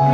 Eza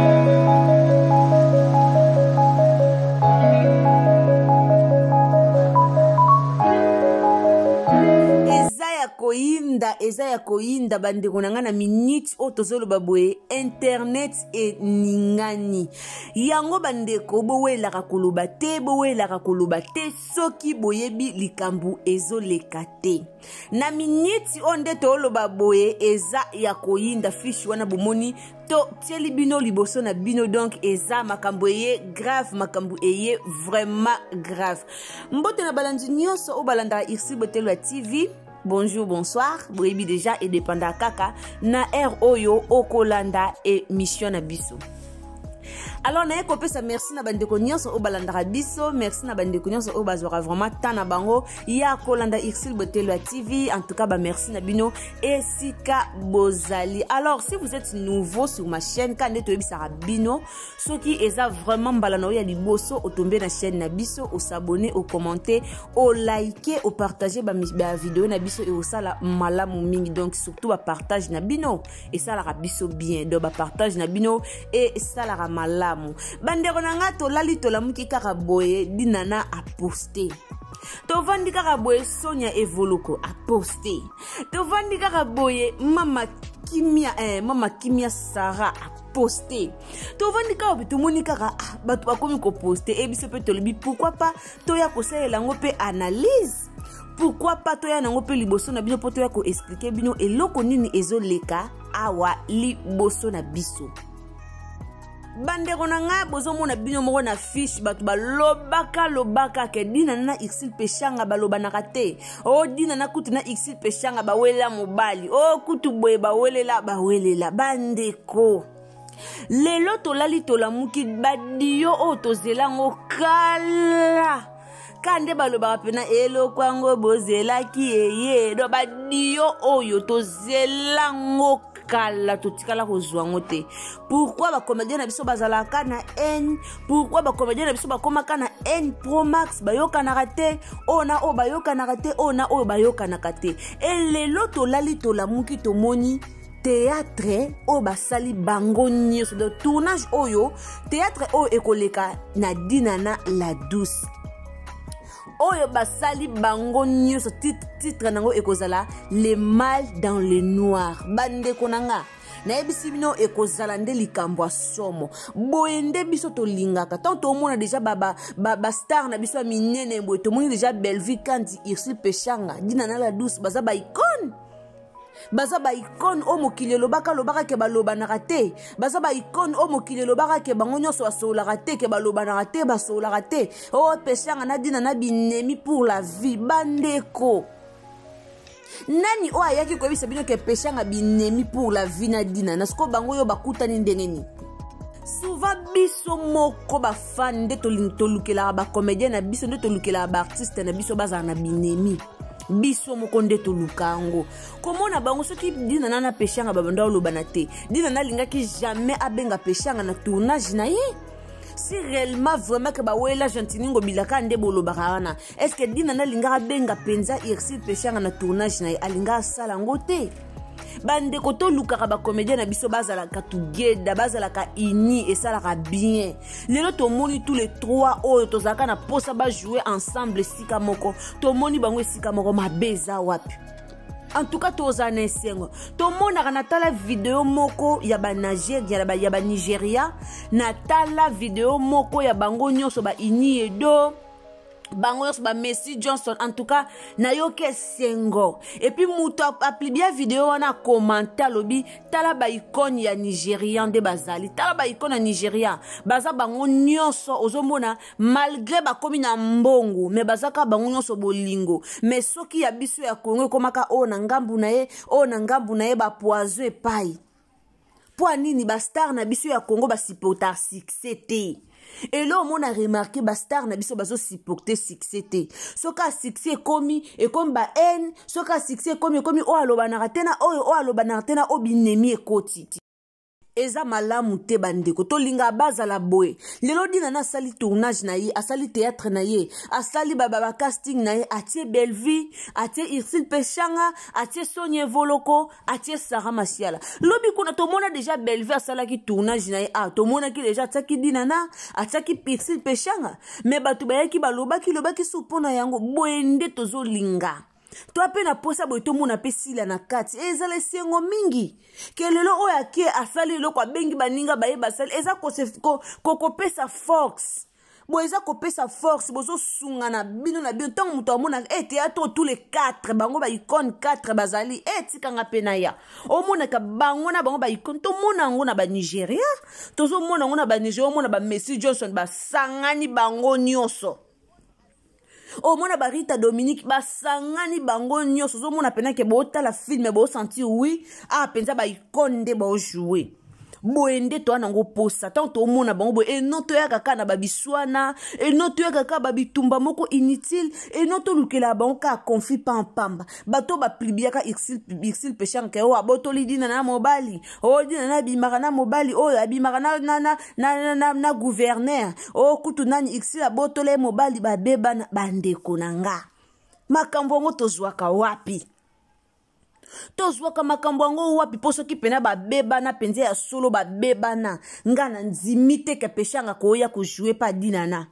ya koyinda, eza ya koyinda bandeko na ngai na minute oyo tozoloba boye, internet eningani yango. Bandeko, bowelaka koloba te, bowelaka koloba te soki boyebi likambo ezoleka te. Na miniti oyo nde toloba boye, eza ya koyinda. Fiche wana bomoni totieli bino liboso na bino, donc eza makambo eye grave, makambo eye vraiment grave. Mbote na balandi nyonso oyo balandaka Irsi Botelo ya TV. Bonjour, bonsoir, boyebi déjà, edépenda kaka na heure oyo okolanda émission na biso. Alors naye kopesa merci na bandeko nyonso oyo balandaka biso, merci na bandeko nyonso oyo bazwaka vraiment temps na bango ya kolanda Ursule Botelo ya TV. En tout cas, bamerci na bino esika bozali. Alors, si vous êtes nouveau sur ma chaîne, ka nde toyebisaka bino, soki eza vraiment mbala na oyo ya liboso otombe na chaîne na biso, osabonner, ocommenter, olike, opartage bavideo na biso, ekosala malamu mingi. Donc surtout bapartage na bino esalaka biso bien, donc bapartage na bino esalaka malamu. Bandeko na nga, tolali tolamuki kaka boye, Dinana aposte. Tovandi kaka boye, Sonia Evoloko aposte. Tovandi kaka boye, mama Kimia, mama Kimia Sara aposte. Tovandi kaka boye, tomoni kaka, ah, bato bakomi koposte e biso mpe tolobi pourquoi pas toya kosalela yango mpe analyse, pourquoi pas toya nango mpe liboso na bino mpo toya koexpliquer bino eloko nini ezoleka awa liboso na biso. Bandeko na ngai, bozomona bino moko na fiche, bato balobaka lobaka ke Dinana na Ursule Peshanga balobanaka te. O Dinana kutu na Ursule Peshanga bawelela mobali, o kutu boye bawelela bawelela. Bandeko, lelo tolali tolamuki, badio oyo tozela yango kala ka nde balobaka mpena eloko yango bozelaki eye. Do badio oyo tozela yango kala, totikala kozwa yango te. Pourquoi bacomédien na biso bazalaka na haine? Pourquoi bacomédien na biso bakomaka na haine pro max? Bayokanaka te, oyo na oyo bayokanaka te, oyo na oyo bayokanaka te. E lelo tolali tolamuki, tomoni théâtre oyo basali bango nyonso, donc tournage oyo, théâtre oyo ekoleka na Dinana la Douce, oyo basali bango nyonso, titre nango ekozala Le mal dans le noir. Bandeko na nga, nayebisi bino, ekozala nde likambo ya somo. Boye nde biso tolingaka. Ntango tomona déjà bastar ba, ba na biso ya minene boye, tomoni déjà Bellevue Kandi, Ursule Peshanga, Dinana la Douce, baza baicône, baza baicône oyo mokili elobaka lobaka ke balobanaka te, baza baicône oyo mokili elobaka ke bango nyonso basololaka te, ke balobanaka te, basololaka te. Oyo Peshanga na Dina na binemi pour la vie. Bandeko, nani oyo ayaki koyebisa bino ke Peshanga binemi pour la vie na Dina na? Sikoyo bango oyo bakutani ndenge nini? Souvent biso moko bafan nde tolukelaka bacomédien na biso, nde tolukelaka baartiste na biso bazala na binemi. Biso moko nde toluka yango. Komona bango, soki Dinana na Peshanga babanda olobana te, Dinana alingaki jamais abenga Peshanga na tournage na ye. Si réellement vraiment ke bawela Gentiningo bilaka nde bolobaka wana, est ce que Dinana alingaka abenga mpenza Ursule Peshanga na tournage na ye? Alingaka asala yango te. Bandeko, tolukaka bacomédien na biso bazalaka together, bazalaka uni, esalaka bien. Lelo tomoni tous les trois oyo tozalaka na posa bajoue ensemble esika moko, tomoni bango esika moko. Mabe eza wapi? En tout cas, tozala na esengo. Tomonaka, natala video moko ya Banigeria, ya Banigeria, natala video moko ya bango nyonso, baini edo bango nyonso, bamessi Johnson. En tout cas, nayoki esengo. Et puis moto apublier video wana akomante, alobi: tala baicône ya Nigérian nde bazali, tala baicône ya Nigéria, baza bango nyonso. Ozomona, malgré bakomi na mbongo, me baza kaka bango nyonso bolingo. Me soki ya biso ya Kongo, ekomaka oyo na ngambu na ye, oyo na ngambu na ye, bapoison epai. Mpo nini bastar na biso ya Congo basupporter succès te? Elo omona, remarque, bastar na biso bazosupporter succès te. Soki asuccès ekomi, ekomi ba haine. Soki asuccès ekomi, ekomi oyo alobanaka te na oyo, oyo alobanaka te na oyo, binemi ekoti. Eza malamu te bandeko, tolingaka bazala boye. Lelo Dina na asali tournage na ye, asali théâtre na ye, asali bacasting na ye, atie Bellevue, atie Ursule Peshanga, atie Sonia Evoloko, atie Sarah Masiala. Lobi kuna tomona déjà Bellevue asalaki tournage na ye, ah, tomonaki déjà atiaki Dinana, atiaki Ursule Peshanga, mais bato bayaki balobaki lobaki su mpo na yango. Boye nde tozolinga to mpe na posa boye tomona mpe Sila na kati, ezala esengo mingi ke lelo oyo ake asali eloko, abengi baninga baye basali, eza kopesa force boye, eza kopesa force. Bozosungana bino na bino. Ntango moto amonaka e théâtre oyo, tous les quatre bango baicone 4 bazali, e tikanga mpe na ya omonaka bango na bango baicone. Tomona yango na Banigeria, tozomona yango na Banigeria, omona bamessi Johnson basangani bango nyonso, omona barita Dominique basangani bango nyonso. Ozomona mpena ke botala film, bosentir oui, ah, mpenza baicone nde baojoue boye. Nde toya nango posa ntango tomona bango boye, eno toyaka kaka na babiswana, eno toyaka kaka babitumba moko inutile, eno tolukela bango kaka conflit pampamba. Bato baplibiaka Ursule Peshanga, oyo abotoli Dina na mobali, oyo Dina na abimaka na mobali, oyo abimaka na gouverneur, oyo kutu nani, Ursule abotola ye mobali, babebana. Bandeko na nga, makambo yango tozwaka wapi? Tozwaka makambo yango wapi? Mpo soki mpena babebana mpenza ya solo babebana, nga na ndimi te ke Peshanga koya kojoue pa Dinana.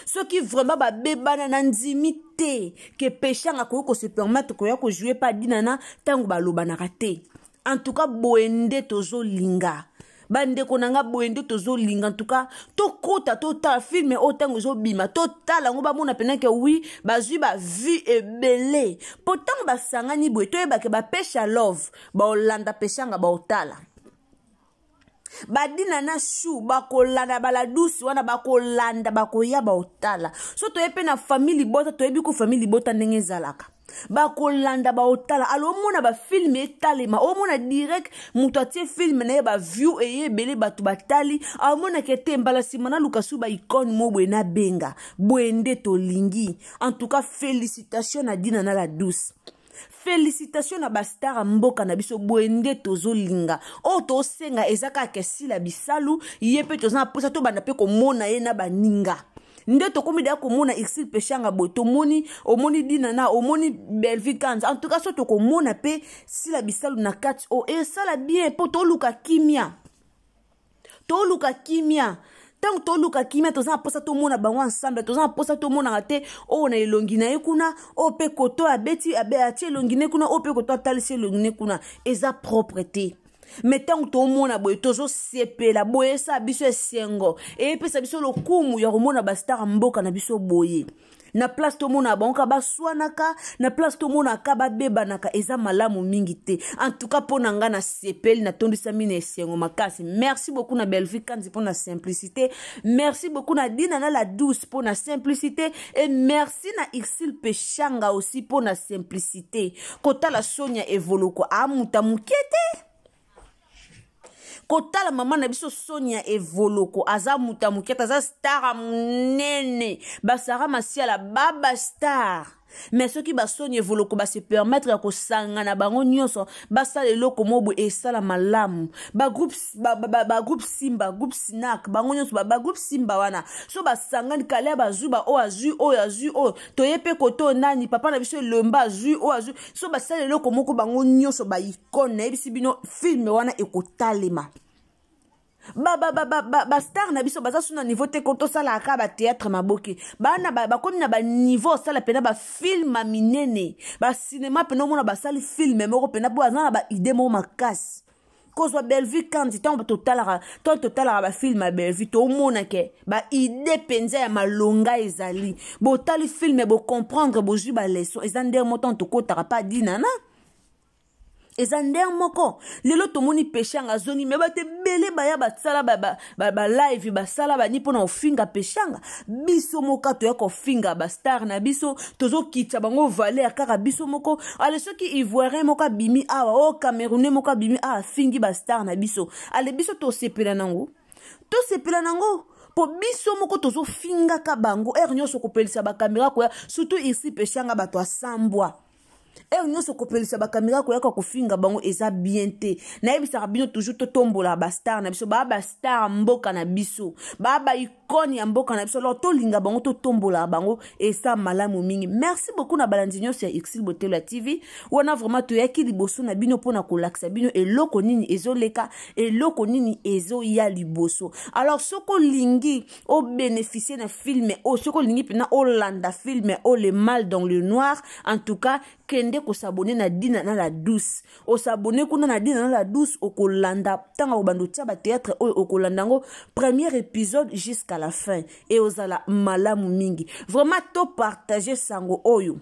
Soki vraiment babebana, na ndimi te ke Peshanga koki kose permettre koya kojoue pa Dinana ntango balobanaka te. En tout cas, boye nde tozolinga, bandeko na nga, boye nde tozolinga. En tout cas, tokota totala film oyo ntango ezobima, totala yango, bamona mpena ke oui, bazwi bavue ebele. Mpo ntango basangani boye, toyebake bapesha love, baolanda Peshanga, baotala badina na shu, bakolanda baladusi wana, bakolanda, bakoya baotala. So toye mpe na famille libota, toyebi ko famille libota ndenge ezalaka, bakolanda, baotala. Alo omona bafilme etalema, omona direct moto atie filme na ye, baview eye ebele, bato batali, amonaka ete mbala nsima naluka su baicone mo boye nabenga. Boye nde tolingi. En tout cas, félicitation na Dina na la douce, félicitation na bastar ya mboka na biso. Boye nde tozolinga. Oyo tosenga eza kaka Esila Bisalu, ye mpe toza na mposa tobanda mpe komona ye na baninga. Nde tokomi deya komona Ursule Peshanga boye, tomoni, omoni Dina na omoni Bellevue Kanza. En tout cas, so tokomona mpe Sila Bisalu na kati oyo, esala bien, mpo toluka kimia, toluka kimia. Ntango toluka kimia, toza na mposa tomona bango ensemble. Toza na mposa tomonaka te oyo na elongi na ye kuna, oyo mpe koto abeti, atie elongi na ye kuna, oyo mpe koto atalisi elongi na ye kuna, eza propre te. Me ntango tomona boye, tozosepela boye, esala biso esengo, eyepesa biso lokumu ya komona bastar mboka na biso boye. Na place tomona bango ka baswanaka, na place tomonaka babebanaka, eza malamu mingi te. En tout cas, mpo na ngai, nasepeli, natondisami na esengo makasi. Merci beaucoup na Bellevue Kanzi mpo na simplicité, merci beaucoup na Dina na la douce mpo na simplicité, et merci na Ursule Peshanga aussi mpo na simplicité. Kotala Sonia Evoloko, amuta moke te. Kotala mama na biso Sonia Evoloko, aza moto ya moke, aza star ya monene. Basara Masiala baba star, mais soki basonia Evoloko base permettre ya kosangana bango nyonso, basala eloko mo boye, esala malamu. Bagroupe ba, ba, ba, ba Simba, groupe Sinak, bango nyonso bagroupe Simba wana, so basangani, kale bazwi ba oyo azwi, oyo azwi, oyo toye mpe kote oyo nani, papa na biso Elemba azwi, oyo azwi, so basala eloko moko bango nyonso baicone, nayebisi bino, filme wana ekotalema. Bastar na biso baza su na niveau te ko tosalaka batéâtre maboke. Bana bakomi na baniveau osala mpena bafilme minene, bacinema mpena, omona basali filme moko mpena mpo baza na baide moko makasi. Kozwa Bellevue Kandi, ntango totalaka bafilme ya Bellevue, tomona ke baide mpenza ya malonga ezali. Botali filme, bocomprendre, bozwi baleson. Eza ndenge moko ntango tokotaka pa Dinana, eza ndenge moko. Lelo tomoni Peshanga azongi, me bato ebele baya basala balive, basala bani mpona kofinga Peshanga. Biso moko toya kofinga bastar na biso, tozokitisa bango valeur kaka biso moko. Ale soki Ivoirien moko abimi awa, o Camerounais moko abimi awa, afingi bastar na biso, ale biso tosepela nango, tosepela nango, mpo biso moko tozofingaka bango heure nyonso, kopelisa bakamera koya, surtout ici Peshanga, bato asambwa. Heure nyonso kopelisa bakamera koyaka kofinga bango eza bien te. Nayebisaka bino toujours totombola bastar na biso, baa bastar mboka na biso, baa baicone ya mboka na biso. Alors tolinga bango, totombola bango, eza malamu mingi. Merci beaucoup na balandi nyonso ya Ursule Botelo ya TV. Wana vraiment toyaki liboso na bino mpona kolakisa bino eloko nini ezoleka, eloko nini ezoya liboso. Alors soki olingi obénéficie na filme oyo, soki olingi mpena olanda filme oyo Le Mal dans le Noir, en tout cas kende kosabone na Dina na la Douce. Osabone kuna na Dina na la Douce, okolanda ntango akobanda otia batheatre oyo, okolanda yango premier épisode jusqu'à la fin e ozala malamu mingi. Vraiment topartage sango oyo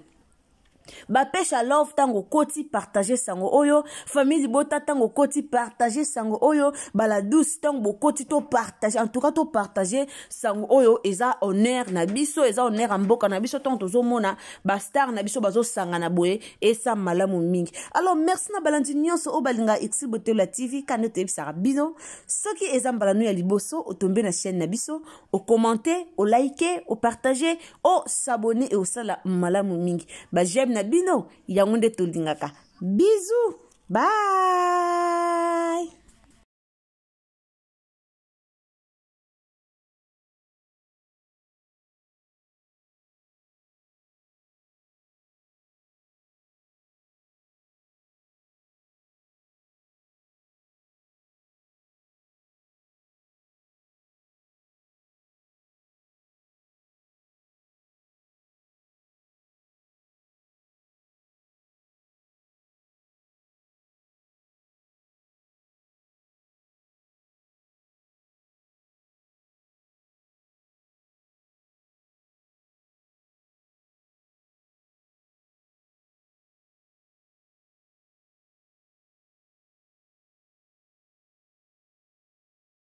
bapesha love. Ntango okoti, partage sango oyo. Famille libota, ntango okoti, partage sango oyo. Bala Douce, ntango bokoti, topartage. En tout cas topartage sango oyo, eza honneur na biso, eza honneur ya mboka na biso. Ntango tozomona bastar na biso bazosangana boye, esa malamu mingi. Alors merci na balandi nyonso oyo balingaka Ursule Botelo ya TV. Kande toyebisaka bino, soki eza mbala no ya liboso otombe na chaîne na biso, okommente, olike, opartage, osabone e osala malamu mingi. Baj'aime na bino, yango nde tolingaka. Bisous, bye.